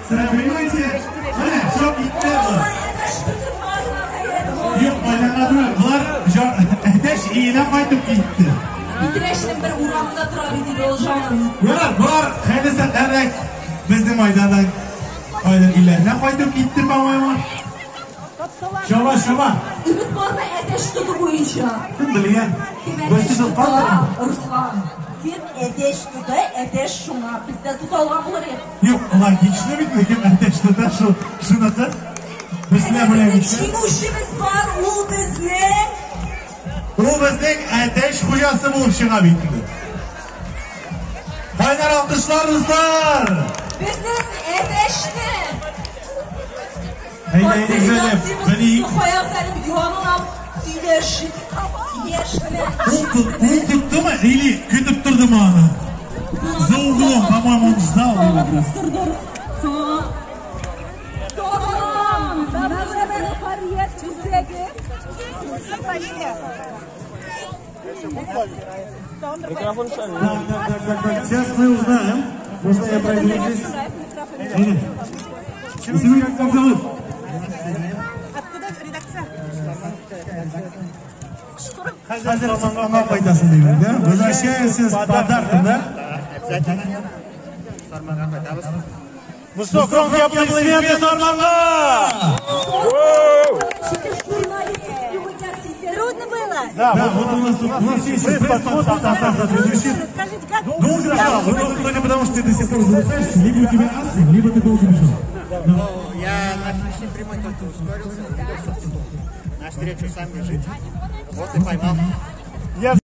Понимаете? Шок итте. Юк, майданга түгел. Болар әтәч өенә кайтып китте. Питрәчнең бер урамында тора бит инде ул җаным. Ярар, болар хәле сәтәрәк безнең майданнан кайдыр илләренә кайтып китте, по-моему. Чаба, чаба. Өмет бармы әтәч тоту буенча? Кем белгән? Кем Берсе әтәч тоткан тота, да. Руслан? Кем әтәч тота, әтәч шуңа. Бездә тота алган булыр идек. Юк, логично бит, кем әтәч тота, шул шуныкы. Безләр белән Безнең икән. җиңүчебез бар, ул безнең. Ул безнең әтәч хуҗасы булып чыга бит инде. Кайнар алкышлар, дуслар! Безнең әтәчне. Әйдә, әйдә, белик. Кая сәлим янына сөйләшеп, яшьләр. Ул тоттымы или көтеп тордымы аны? За углом, по-моему, он ждал его просто. Сарман! Мәдәният үзәге. Так, так, так, так, так. Сейчас мы узнаем. Можно я пройду здесь? Тебя как зовут? Откуда редакция? Хәзер Сарманга кайтасың дигән, да? Возвращаемся с подарком, да? Сарманга кайтабыз. Ну что, громкие аплодисменты Сарманга! Трудно было? Да, вот у нас есть пресс-подход от Стаса ведущих. Скажите, как? Долго бежал? Ну, судя потому, что ты до сих пор задыхаешься, либо у тебя астма, либо ты долго бежал. Ну, я на финишной прямой только ускорился, увидел, что на встречу сам бежит. Вот и поймал.